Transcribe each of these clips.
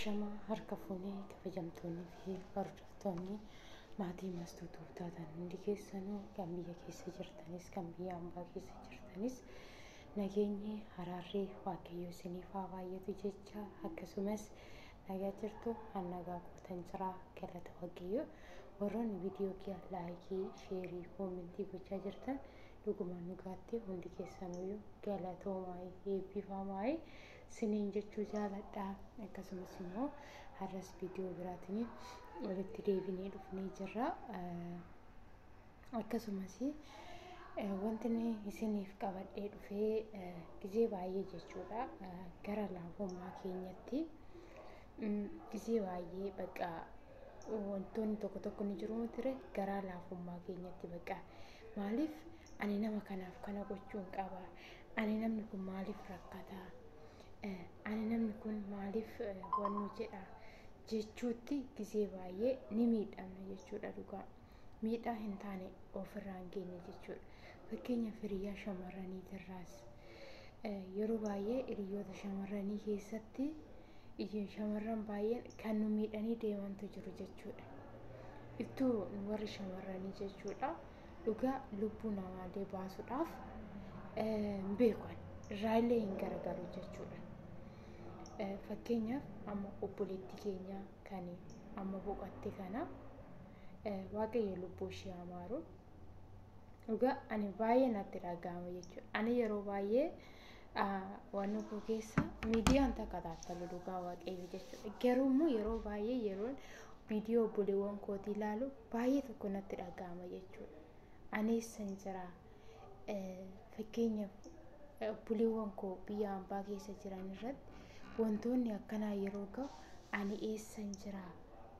Ashamaa harka fuunee kabajamtoonnii fi hordoftoonni maatii Mastuu taatan hundi keessanuu kan biyya keessa jirtanis kan biyya hambaa keessa jirtanis nageenyi araarri Waaqayyoo isiniif haa baay'atu jecha akkasumas nagaa jirtu an nagaa gootan jira galata Waaqayyoo. Warroonni viidiyoo kiyya like, share, comment gochaa jirtan dhugumaan dhugaatti hundi keessanuyyuu galatoomaa, eebbifamaa siniin jechuu jaaladha. Akkasumas immoo har'as viidiyoo biraatiin walitti deebinee dhufnee jirra. Akkasumas wanti isiniif qabadhee dhufee gizee baay'ee jechuudha gara laafummaa keenyatti gizee baay'ee bakka wantoonni tokko tokko ni jiru ture garaa laafummaa keenyatti bakka maaliif ani nama kanaaf kana gochuun qaba, ani namni kun maaliif rakkata, ani namni kun maaliif wannu jedha jechuutti gizee baay'ee ni miidhamna jechuudha. Dhugaa miidhaa hin taane ofirraa hin geenye jechuudha. Fakkeenyaaf hiriyaa shamarraniitirraas yeroo baay'ee hiriyoota shamarranii keessatti shamarran baay'een kan nu miidhanii deemantu jiru jechuudha. Ittuu warri shamarranii jechuudha dhugaa lubbuu namaallee baasuudhaaf hin beekan, irraallee hin garagaru jechuudha. Fakkeenyaaf amma obboleettii keenya kan amma boqotte kana Waaqayyo lubbuu ishee haa maaru. Dhugaa ani baay'ee natti dhaga'ama jechuudha. Ani yeroo baay'ee waan koo keessa miidiyaan takataattalu dhugaa Waaqayyo jechuudha. Garuu immoo yeroo baay'ee yeroon viidiyoo obboleewwan kootii ilaalu baay'ee tokko natti dhaga'ama jechuudha. Ani eessan jira? Fakkeenyaaf obboleewwan koo biyya hambaa keessa jiran irratti wantoonni akkanaa yeroo ga'u ani eessan jira?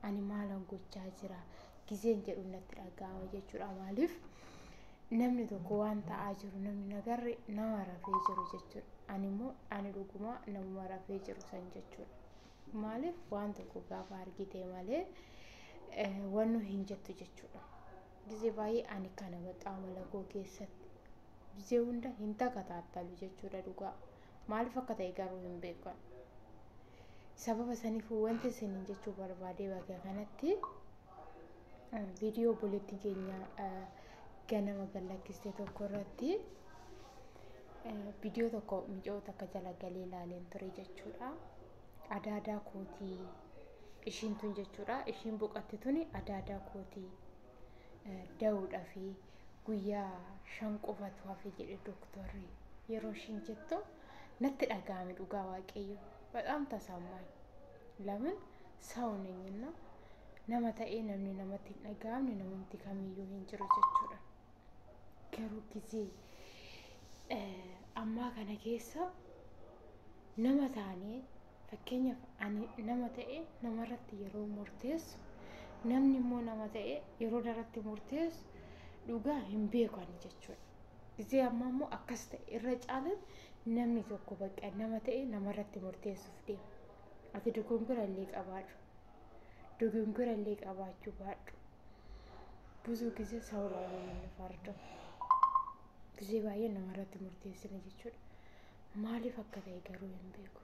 Ani maalan gochaa jira? Gizeen jedhu natti dhaga'ama jechuudha. Maaliif namni tokko waan ta'aa jiru namni nagarre nama rafee jiru jechuudha. Ani immoo ani dhugumaa namuma rafee jiru san jechuudha. Maaliif waan tokko gaafa argite malee wannu hin jettu jechuudha. Gizee baay'ee ani kana baxaa mala koo keessatti gizee hunda hin takataattalu jechuudha dhugaa. Maaliif akka ta'e garuu hin beekan. Sababa saniif wanti isiniin jechuu barbaadee bakka kanatti viidiyoo obboleettii keenya ganama gallakkiste tokko irratti viidiyoo tokko mucoo takka jala galee ilaaleen ture jechuudha. Adaadaa kootii ishiin tun jechuudha. Ishiin boqotte tuni adaadaa kootii da'uudhaa fi guyyaa 5 qofatu hafe jedhe dooktorri yeroo ishiin jettu natti dhaga'ame dhugaa Waaqayyo. በጣም ተሰማኝ። ለምን ሰው ነኝና nama ta'ee namni namatti hin dhaga'amne namumti kamiyyuu hin jiru jechuudha. Garuu gizee ammaa kana keessa nama taanee fakkeenyaaf ani nama ta'ee namarratti yeroo murteessu namni immoo nama ta'ee yeroo irratti murteessu dhugaa hin beeku ani jechuudha. Gizee ammaa immoo akkas ta'e irra caalan namni tokko bakka nama ta'ee namarratti murteessuuf deema. Ati dogongora illee qabaadhu. Dogongora illee qabaachuu baadhu. ብዙ ጊዜ ሰው ላይ ነው የምንፈርደው። ጊዜ baay'ee namarratti murteessina jechuudha. Maaliif akka ta'e garuu hin beeku.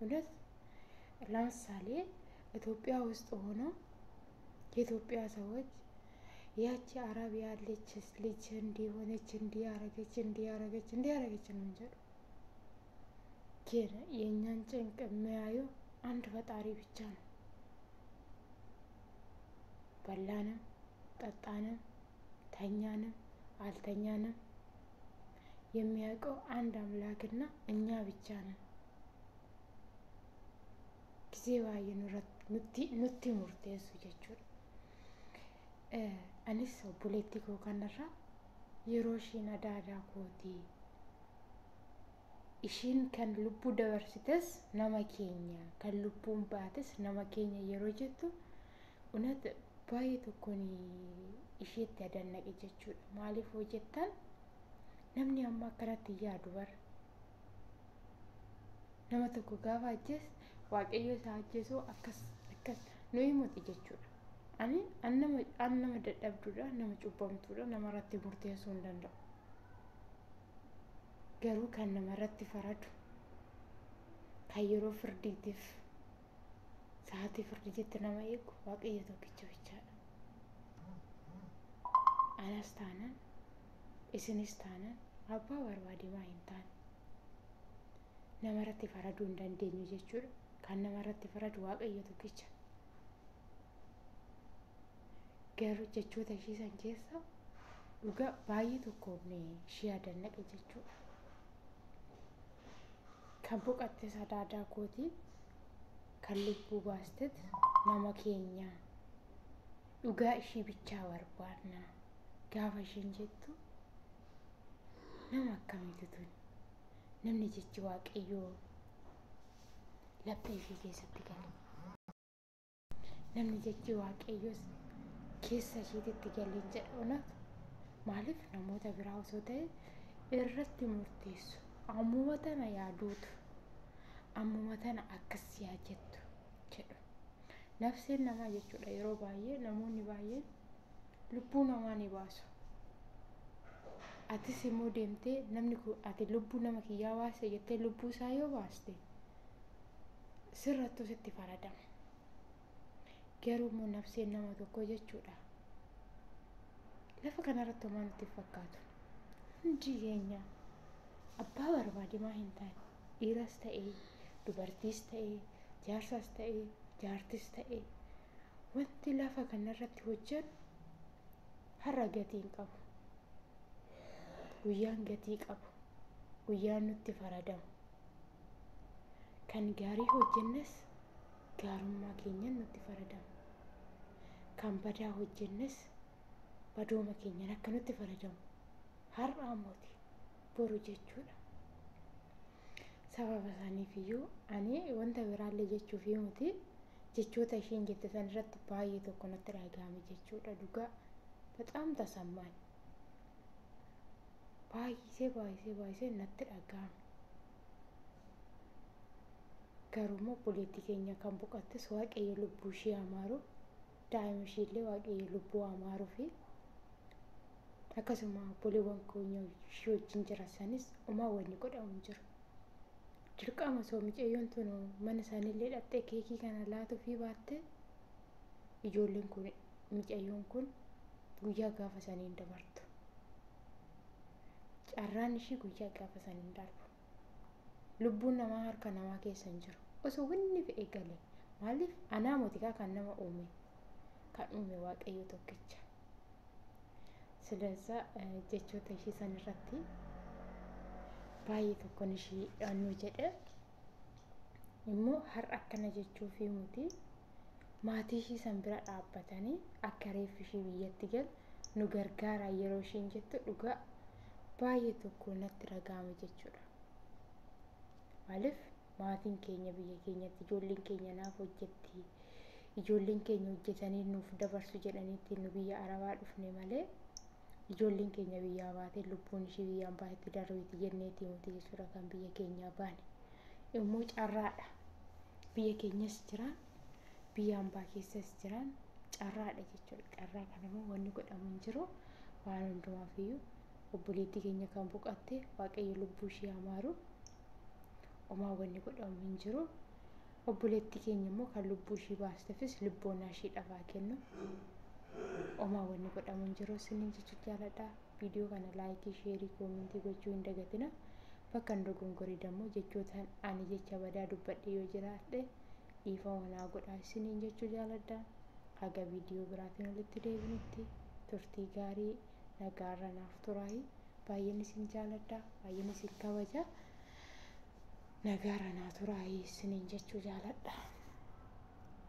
እውነት ለምሳሌ ኢትዮጵያ ውስጥ ሆነው የኢትዮጵያ ሰዎች ያቺ አረብ ያለች ልጅ እንዲህ ሆነች፣ እንዲህ አረገች፣ እንዲህ አረገች፣ እንዲህ አረገች ነው እንጀሩ። ግን የእኛን ጭንቅ የሚያዩ አንድ ፈጣሪ ብቻ ነው። በላንም ጠጣንም ተኛንም አልተኛንም የሚያውቀው አንድ አምላክና እኛ ብቻ ነን። ጊዜ baay'ee nutti murteessu jechuudha. Anis obboleettii koo kanarraa yeroo ishiin adaadaa kootii ishiin kan lubbuu dabarsites nama keenya kan lubbuun baates nama keenya yeroo jettu እውነት baay'ee tokkoon isheetti adannaqe jechuudha. Maaliif hoo jettan namni amma akkanatti yaadu bara. Nama tokko gaafa ajjees Waaqayyo isaa ajjeesuu akkas akkas nu himuti jechuudha. Ani an nama dadhabduudha, nama cubbamtuudha, namarratti murteessuu hin danda'u. Garuu kan namarratti faradu Kan yeroo firdiitiif sa'aatii firdiititti nama eegu Waaqayyo tokkicha bichaadha. Anas taanaan isinis taanaan abbaa barbaade maa hin taane namarratti faraduu hin dandeenyu jechuudha. Kan namarratti faradu Waaqayyo tokkicha. Garuu jechoota ishii san keessa dhugaa baay'ee tokkoon ishee yaadannaqa jechuudha. Kan boqotte sadaadaa kootii, kan lubbuu baastet nama keenya, dhugaa ishii bichaa barbaadna gaafa isheen jettu nama akkamiitu tuni? Namni jechi Waaqayyoo laphee ishee keessatti gale. Namni jechi Waaqayyoos keessa isheetitti galeen jedha onatu. Maaliif namoota biraa osoo ta'e irratti murteessu. Ammuma tana yaaduutu, ammuma tana akkas yaa jettu jedhu. Nafseen namaa jechuudha yeroo baay'ee namoonni baay'een lubbuu namaa ni baasu. Atis immoo deemtee namni kun ati lubbuu nama kiyyaa baase jettee lubbuu isaa yoo baaste sirrattuu sitti faradama. Garuu immoo nafseen nama tokko jechuudha. Lafa kanarratti homaa nutti hin fakkaatu. Hundi keenya abbaa barbaade maa hin taane, dhiiras ta'ee dubartiis ta'ee jaarsas ta'ee jaartis ta'ee wanti lafa kanarratti hojjennu har'a gatii hin qabu. Guyyaan gatii qabu, guyyaan nutti faradamu. Kan gaarii hojjennes gaarummaa keenyan nutti faradamu. Kan badaa hojjennes badooma keenyan akka nutti faradamu. Har'aa mooti boru jechuudha. Sababa isaaniif iyyuu ani wanta biraallee jechuuf miti, jechoota isheen jette san irratti baay'ee tokko natti dhagahame jechuudha. Dhugaa በጣም ተሰማኝ። baay'isee baay'isee baay'isee natti dhagahame. Garuu immoo obboleettii keenya kan boqottes Waaqayyo lubbuu ishee amaaru, daa'ima isheellee Waaqayyo lubbuu amaaruu fi akkasuma obboleewwan keenya ishee wajjin jiran sanis homaa wanni godhamu hin jiru. Dirqama osoo mucayyoon tun mana isaaniillee dhaqxee keekii kana laatuu fi baatte ijoolleen kun mucayyoon kun guyyaa gaafa sanii hin dabartu. Carraan ishii guyyaa gaafa sanii hin darbu. Lubbuun namaa harka namaa keessa hin jiru. Osoo wanni fe'e gale maaliif anaa mootikaa kan nama uume kan uume Waaqayyo tokkicha. Sileessa jechoota ishii san irratti baay'ee tokkoon ishii dhannuu jedhe. Immoo har'a akkana jechuuf miti, maatii ishii san bira dhaabbatanii akka reeffi ishii biyyatti galu nu gargaara yeroo isheen jettu dhugaa baay'ee tokko natti dhagahame jechuudha. Maaliif maatiin keenya biyya keenyatti ijoolleen keenya naaf hojjetti, ijoolleen keenya hojjetanii nuuf dabarsu jedhaniitti nu biyya Arabaa dhufne malee ijoolleen keenya biyyaa baatee lubbuun ishii biyyaan baatetti darbeeti jenneeti miti jechuudha kan biyya keenyaa baane. Immoo carraadha. Biyya keenyas jiraan, biyya hambaa keessas jiraan carraadha jechuudha. Carraa kana immoo wanni godhamu hin jiru. Waan hundumaaf iyyuu obboleettii keenya kan boqotte Waaqayyo lubbuu ishee amaaru, homaa wanni godhamu hin jiru. Obboleettii keenya immoo kan lubbuu ishii baasteefis lubboonaa ishii dhabaa kennu, homaa wanni godhamu hin jiru. Isiniin jechuu jaaladha. Viidiyoo kana laayikii, sheerii, koomentii gochuu hin dagatina. Bakka hin dogongorii dammoo jechoota ani jecha badaa dubbadhe yoo jiraadhe dhiifama naa godhaa isiniin jechuu jaaladha. Haga viidiyoo biraatiin walitti deebinutti turtii gaarii nagaarra naaf turaayi. Baay'een isin jaaladha, baay'een isin kabaja. Nagaarra naa turaayi isiniin jechuu jaaladha.